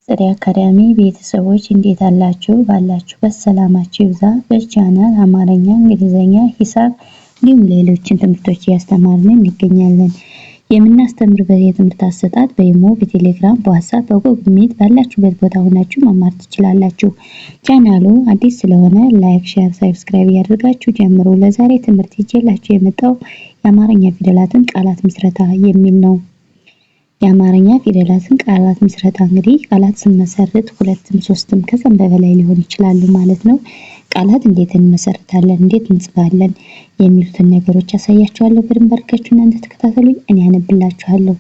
ጽሬ አካዳሚ ቤተሰቦች እንዴት አላችሁ? ባላችሁበት ሰላማችሁ ይብዛ። በቻናል አማርኛ፣ እንግሊዝኛ፣ ሂሳብ እንዲሁም ሌሎችን ትምህርቶች እያስተማርን እንገኛለን። የምናስተምርበት የትምህርት አሰጣጥ በኢሞ፣ በቴሌግራም፣ በዋትሳፕ፣ በጉግል ሚት ባላችሁበት ቦታ ሆናችሁ መማር ትችላላችሁ። ቻናሉ አዲስ ስለሆነ like፣ share፣ subscribe እያደረጋችሁ ጀምሩ። ለዛሬ ትምህርት ይዤላችሁ የመጣው የአማርኛ ፊደላትን ቃላት ምስረታ የሚል ነው። የአማርኛ ፊደላትን ቃላት ምስረታ እንግዲህ ቃላት ስንመሰርት ሁለትም ሶስትም ከዛም በበላይ ሊሆን ይችላሉ ማለት ነው። ቃላት እንዴት እንመሰርታለን፣ እንዴት እንጽፋለን የሚሉትን ነገሮች ያሳያችኋለሁ። በደንብ አድርጋችሁ እናንተ ተከታተሉኝ፣ እኔ ያነብላችኋለሁ።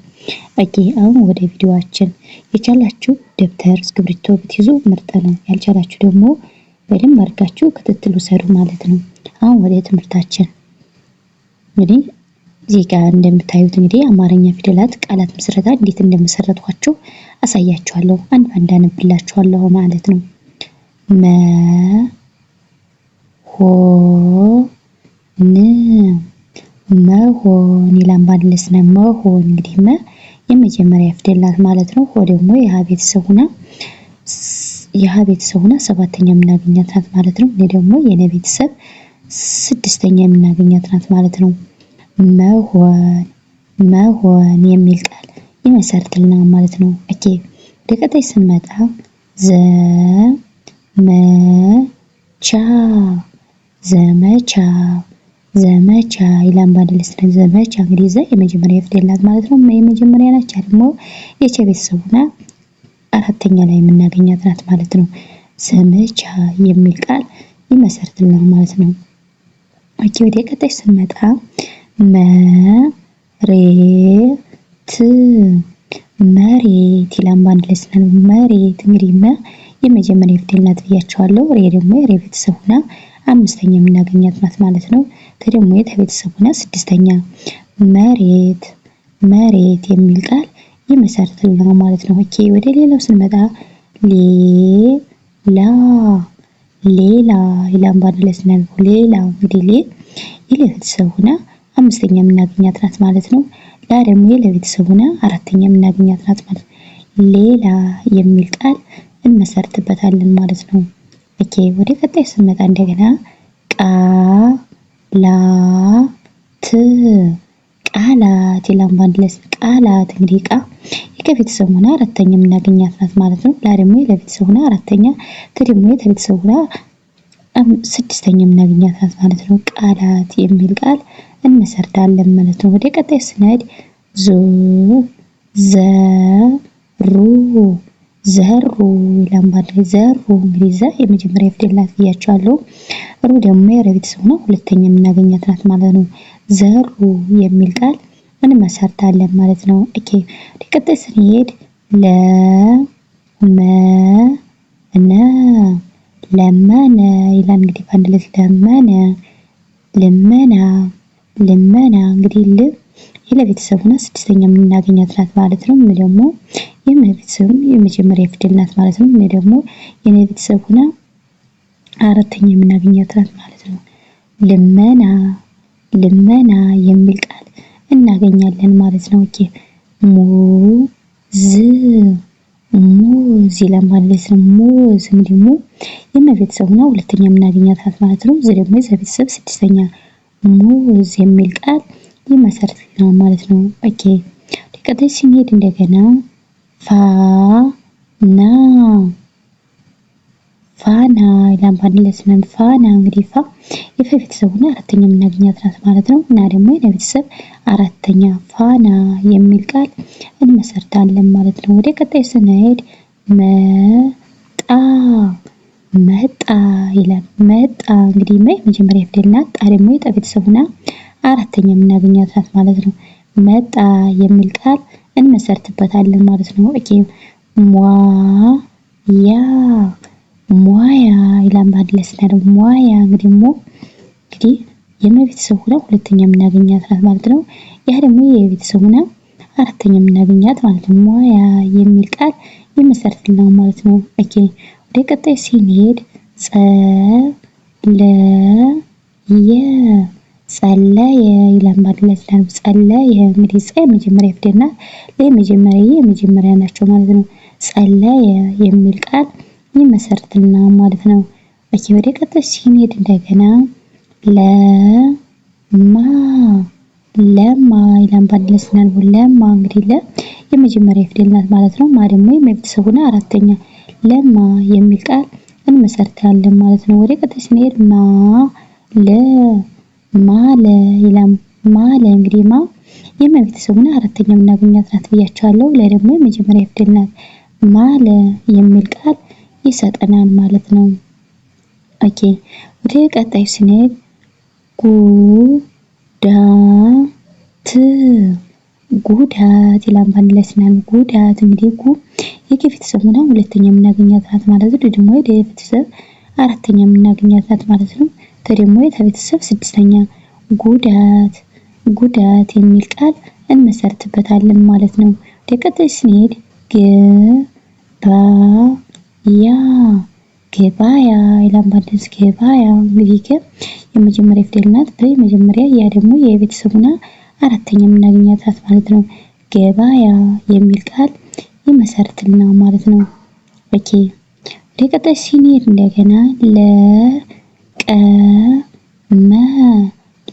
Okay፣ አሁን ወደ ቪዲዮአችን። የቻላችሁ ደብተር እስክሪብቶ ብትይዙ ምርጥ ነው። ያልቻላችሁ ደግሞ በደንብ አድርጋችሁ ክትትል ውሰዱ ማለት ነው። አሁን ወደ ትምህርታችን እንግዲህ እዚህ ጋር እንደምታዩት እንግዲህ አማርኛ ፊደላት ቃላት ምስረታ እንዴት እንደመሰረቷቸው አሳያችኋለሁ። አንድ ባንድ አነብላችኋለሁ ማለት ነው። መ ሆ ን መሆን ይላል ባንድ ላይ መሆን እንግዲህ መ የመጀመሪያ ፊደል ናት ማለት ነው። ሆ ደግሞ የሀ ቤተሰብ ሆና የሀ ቤተሰብ ሆና ሰባተኛ የምናገኛት ናት ማለት ነው። እኔ ደግሞ የነ ቤተሰብ ስድስተኛ የምናገኛት ናት ማለት ነው። መሆን መሆን የሚል ቃል ይመሰርትልናል ማለት ነው። Okay፣ ወደ ቀጣይ ስንመጣ ዘመቻ ዘመቻ ዘመቻ ይላል ባንድ ላይ ስለ ዘመቻ እንግዲህ ዘ የመጀመሪያ ፊደል ናት ማለት ነው። የመጀመሪያ ናት። ደግሞ የቸ ቤተሰብ ሆና አራተኛ ላይ የምናገኛት ናት ማለት ነው። ዘመቻ የሚል ቃል ይመሰርትልናል ማለት ነው። Okay፣ ወደ ቀጣይ ስንመጣ መሬት መሬት ይላል በአንድ ላይ ስናነበው መሬት እንግዲህ መ የመጀመሪያ ፊደል ናት ብያቸዋለሁ። ሬ ደግሞ የሬ ቤተሰብ ሆና አምስተኛ የምናገኛት ናት ማለት ነው። ተ ደግሞ የተ ቤተሰብ ሆና ስድስተኛ። መሬት መሬት የሚል ቃል ይመሰርትልናል ማለት ነው። Okay፣ ወደ ሌላው ስንመጣ ሌላ ሌላ ይላል በአንድ ላይ ስናነበው ሌላ እንግዲህ ሌ የሌ ቤተሰብ ሆና አምስተኛ የምናገኛት ናት ማለት ነው። ላ ደግሞ የለቤተሰብ ሆና አራተኛ የምናገኛት ናት ማለት ነው። ሌላ የሚል ቃል እንመሰርትበታለን ማለት ነው። Okay፣ ወደ ቀጣይ ስንመጣ እንደገና ቃ ላ ት ቃላት ይላል በአንድ ላይ ቃላት እንግዲህ ቃ የከቤተሰብ ሆና አራተኛ የምናገኛት ናት ማለት ነው። ላ ደግሞ የለቤተሰብ ሆና አራተኛ፣ ት ደግሞ የተቤተሰብ ሆና ስድስተኛ የምናገኛት ናት ማለት ነው። ቃላት የሚል ቃል እንመሰርታለን ማለት ነው። ወደ ቀጣይ ስንሄድ ዞ ዘ ሩ ዘሩ ይላል ባንድ ላይ ዘሩ እንግዲህ ዘ የመጀመሪያ ፊደል ናት ብያቸዋለሁ። ሩ ደግሞ የረ ቤተሰብ ነው ሁለተኛ የምናገኛት ናት ማለት ነው። ዘሩ የሚል ቃል እንመሰርታለን ማለት ነው። Okay፣ ወደ ቀጣይ ስንሄድ ለ መ ነ ለመነ ይላል እንግዲህ በአንድ ላይ ለመነ ልመና ልመና እንግዲህ ል የለቤተሰብ ሆና ስድስተኛ የምናገኛት ናት ማለት ነው። ም ደግሞ የመቤተሰብ የመጀመሪያ ፊደል ናት ማለት ነው። ም ደግሞ የነቤተሰብ ሆና አራተኛ የምናገኛት ናት ማለት ነው። ልመና ልመና የሚል ቃል እናገኛለን ማለት ነው። Okay፣ ሙ ዝ ሙዝ ይላል ማለት ነው። ሙዝ እንግዲህ ሙ የመቤተሰብ ሆና ሁለተኛ የምናገኛት ናት ማለት ነው። ዝ ደግሞ የዘቤተሰብ ስድስተኛ ሙዝ የሚል ቃል ይመሰርትልናል ማለት ነው። Okay፣ ቀጣይ ስንሄድ እንደገና ፋና ፋና ይላል በአንድ ላይ ስናነብ ፋና እንግዲህ ፋ የፈ ቤተሰብ ሆና አራተኛ የምናገኛት ናት ማለት ነው። እና ደግሞ የነ ቤተሰብ አራተኛ ፋና የሚል ቃል እንመሰርታለን ማለት ነው። ወደ ቀጣይ ስንሄድ መጣ መጣ ይላል። መጣ እንግዲህ መ የመጀመሪያ ፊደል ናት። ጣ ደግሞ የጠ ቤተሰብ ሆና አራተኛ የምናገኛት ናት ማለት ነው። መጣ የሚል ቃል እንመሰርትበታለን ማለት ነው። Okay፣ ሟ ያ ሟያ ይላል በአንድ ላይ ስናነበው ሟያ እንግዲህ ሞ እንግዲህ የመቤተሰብ ሆና ሁለተኛ የምናገኛት ናት ማለት ነው። ያ ደግሞ የቤተሰብ ሆና አራተኛ የምናገኛት ማለት ነው። ሟያ የሚል ቃል ይመሰርትልናል ማለት ነው። Okay፣ ወደ ቀጣይ ስንሄድ ጸ ለ የ ጸለየ ይላል በአንድ ላይ ስናነበው ጸለየ እንግዲህ ጸ የመጀመሪያ ፊደል ናት። ለ የመጀመሪያ የ የመጀመሪያ ናቸው ማለት ነው። ጸለየ የሚል ቃል ይመሰርትልናል ማለት ነው። Okay ወደ ቀጣይ ስንሄድ እንደገና ለማ ለማ ይላል በአንድ ላይ ስናነበው ለማ እንግዲህ ለ የመጀመሪያ ፊደል ናት ማለት ነው። ማ ደግሞ የመቤተሰቡ አራተኛ ለማ የሚል ቃል እንመሰርታለን ማለት ነው። ወደ ቀጣይ ስንሄድ ማ ለ ማለ ይላል። ማለ እንግዲህ ማ የመቤተሰቡን አራተኛ የምናገኛት ናት ብያቸዋለሁ። ለ ደግሞ የመጀመሪያ ፊደል ናት። ማለ የሚል ቃል ይሰጠናል ማለት ነው። Okay ወደ ቀጣይ ስንሄድ ጉዳት ጉዳት ይላል በአንድ ላይ ስናነብ ጉዳት እንግዲህ ጉ የገ ቤተሰብ ሆና ሁለተኛ የምናገኛት ናት ማለት ነው። ድ ደግሞ የደ ቤተሰብ አራተኛ የምናገኛት ናት ማለት ነው። ተ ደግሞ የተ ቤተሰብ ስድስተኛ ጉዳት ጉዳት የሚል ቃል እንመሰርትበታለን ማለት ነው። ወደ ቀጣይ ስንሄድ ገባያ ገባያ ይላል በአንድ ላይ ገባያ እንግዲህ ገ የመጀመሪያ ፊደል ናት። በ የመጀመሪያ ያ ደግሞ የቤተሰቡና አራተኛ የምናገኛት ናት ማለት ነው። ገባያ የሚል ቃል ይመሰርትልናል ማለት ነው። Okay ወደ ቀጣይ ስንሄድ እንደገና ለቀመ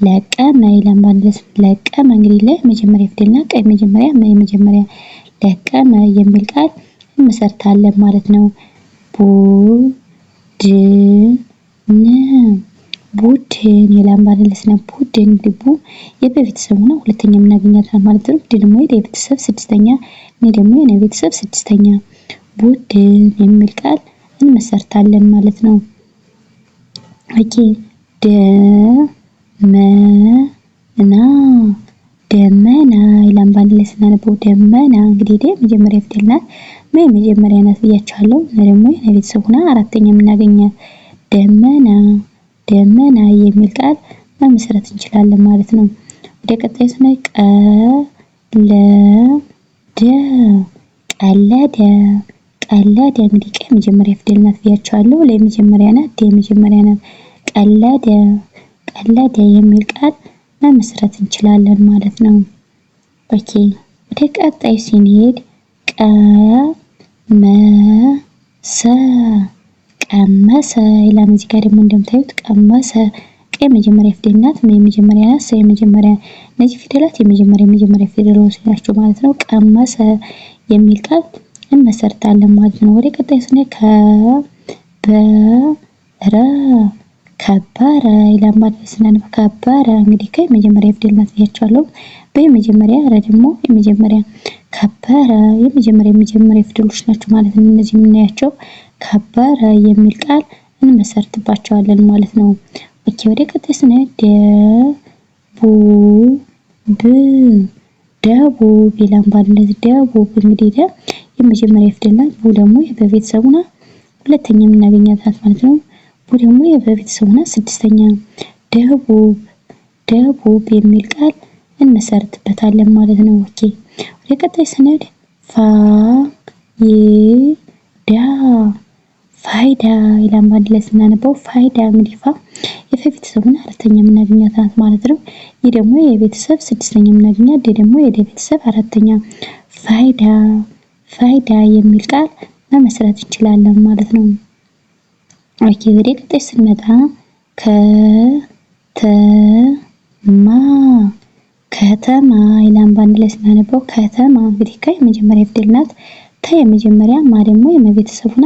ለቀመ ይላል በአንድ ላይ ለቀመ እንግዲህ ለ የመጀመሪያ ፊደል ናት። ቀ የመጀመሪያ መ የመጀመሪያ ለቀመ የሚል ቃል እንመሰርታለን ማለት ነው። ቡድን ቡድን ይላል በአንድ ላይ ስናነብ ቡድን እንግዲህ ቡ የበ ቤተሰብ ሆና ሁለተኛ የምናገኛት ናት ማለት ነው። ድ ደግሞ የደ ቤተሰብ ስድስተኛ፣ ን ደግሞ የነ ቤተሰብ ስድስተኛ ቡድን የሚል ቃል እንመሰርታለን ማለት ነው። Okay ደመና ደመና ይላል በአንድ ላይ ስናነበው ደመና እንግዲህ ደ የመጀመሪያ ፊደል ናት። መ የመጀመሪያ ናት ብያቸዋለሁ። ነ ደግሞ የነ ቤተሰብ ሆና አራተኛ የምናገኛት ደመና ደመና የሚል ቃል መመስረት እንችላለን ማለት ነው። ወደ ቀጣይ ስናይ ቀለደ ቀለደ ቀለደ እንግዲህ ቀ የመጀመሪያ ፊደል ናት ብያቸዋለሁ። ለ የመጀመሪያ ናት፣ ደ የመጀመሪያ ናት። ቀለደ ቀለደ የሚል ቃል መመስረት እንችላለን ማለት ነው። Okay ወደ ቀጣይ ስንሄድ ቀመሰ ቀመሰ ይላል። እዚህ ጋር ደግሞ እንደምታዩት ቀመሰ ቀ የመጀመሪያ ፊደል ናት። መ የመጀመሪያ ናት። ሰ የመጀመሪያ እነዚህ ፊደላት የመጀመሪያ የመጀመሪያ ፊደሎች ናቸው ማለት ነው። ቀመሰ የሚል ቃል እንመሰርታለን ማለት ነው። ወደ ቀጣይ ስናይ ከበረ ከበረ ይላል ማለት ነው። ስናነብ ከበረ እንግዲህ ከ የመጀመሪያ ፊደል ናት ብያቸዋለሁ። በየመጀመሪያ ረ ደግሞ የመጀመሪያ ከበረ የመጀመሪያ የመጀመሪያ ፊደሎች ናቸው ማለት ነው። እነዚህ የምናያቸው ከበረ የሚል ቃል እንመሰርትባቸዋለን ማለት ነው። Okay ወደ ቀጣይ ስንሄድ ደቡብ ደቡብ ይላል በአንድ ላይ ደቡብ እንግዲህ ደ የመጀመሪያ ፊደል ናት። ቡ ደግሞ የበቤተሰቡ ናት። ሁለተኛ የምናገኛት ናት ማለት ነው። ቡ ደግሞ የበቤተሰቡ ናት። ስድስተኛ ደቡብ ደቡብ የሚል ቃል እንመሰርትበታለን ማለት ነው። Okay ወደ ቀጣይ ስንሄድ ፋይዳ ፋይዳ ይላል በአንድ ላይ ስናነበው ፋይዳ እንግዲህ ፋ የፈ ቤተሰብ ሆና አራተኛ የምናገኛት ናት ማለት ነው። ይህ ደግሞ የቤተሰብ ስድስተኛ የምናገኛት፣ ደ ደግሞ የደ ቤተሰብ አራተኛ ፋይዳ ፋይዳ የሚል ቃል መመስረት እንችላለን ማለት ነው። Okay ወደ ቀጣይ ስንመጣ ከተማ ከተማ ይላል በአንድ ላይ ስናነበው ከተማ እንግዲህ ከ የመጀመሪያ ፊደል ናት። ተ የመጀመሪያ ማ ደግሞ የመቤተሰብ ሆና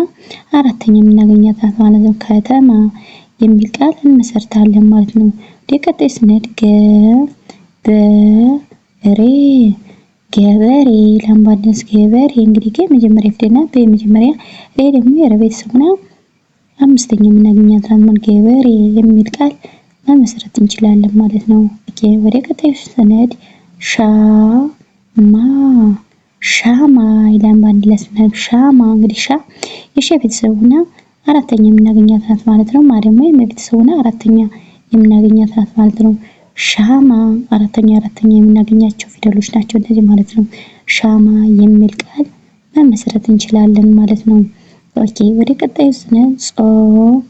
አራተኛ የምናገኛት ናት ማለት ነው። ከተማ የሚል ቃል እንመሰርታለን ማለት ነው። ወደ ቀጣይ ስንሄድ ገበሬ ገበሬ ይላል በአንድ ላይ ገበሬ እንግዲህ ገ የመጀመሪያ ፊደል ናት። በ የመጀመሪያ ሬ ደግሞ የረ ቤተሰብ ሆና አምስተኛ የምናገኛት ናት ማለት ገበሬ የሚል ቃል መመስረት እንችላለን ማለት ነው። Okay ወደ ቀጣዩ ስንሄድ ሻማ ሻማ ይላል በአንድ ላይ ስናነብ ሻማ እንግዲህ ሻ የሸ ቤተሰብ ሆና አራተኛ የምናገኛት ናት ማለት ነው። ማ ደግሞ የመ ቤተሰብ ሆና አራተኛ የምናገኛት ናት ማለት ነው። ሻማ አራተኛ አራተኛ የምናገኛቸው ፊደሎች ናቸው እነዚህ ማለት ነው። ሻማ የሚል ቃል መመስረት እንችላለን ማለት ነው። Okay ወደ ቀጣዩ ስንሄድ ጸሎት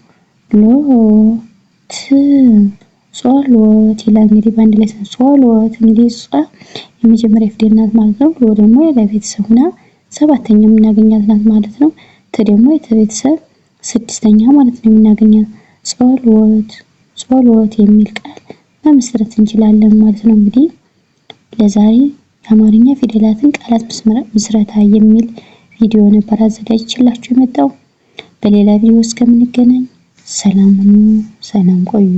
ጸሎት ይላል እንግዲህ በአንድ ላይ ጸሎት እንግዲህ ጸ የመጀመሪያ ፊደል ናት ማለት ነው። ሎ ደግሞ የለቤተሰብ ሆና ሰባተኛ የምናገኛት ናት ማለት ነው። ት ደግሞ የተ ቤተሰብ ስድስተኛ ማለት ነው የምናገኛት። ጸሎት ጸሎት የሚል ቃል መመስረት እንችላለን ማለት ነው። እንግዲህ ለዛሬ የአማርኛ ፊደላትን ቃላት ምስረታ የሚል ቪዲዮ ነበር አዘጋጅቼላችሁ የመጣው። በሌላ ቪዲዮ እስከምንገናኝ ሰላም ሁኑ፣ ሰላም ቆዩ።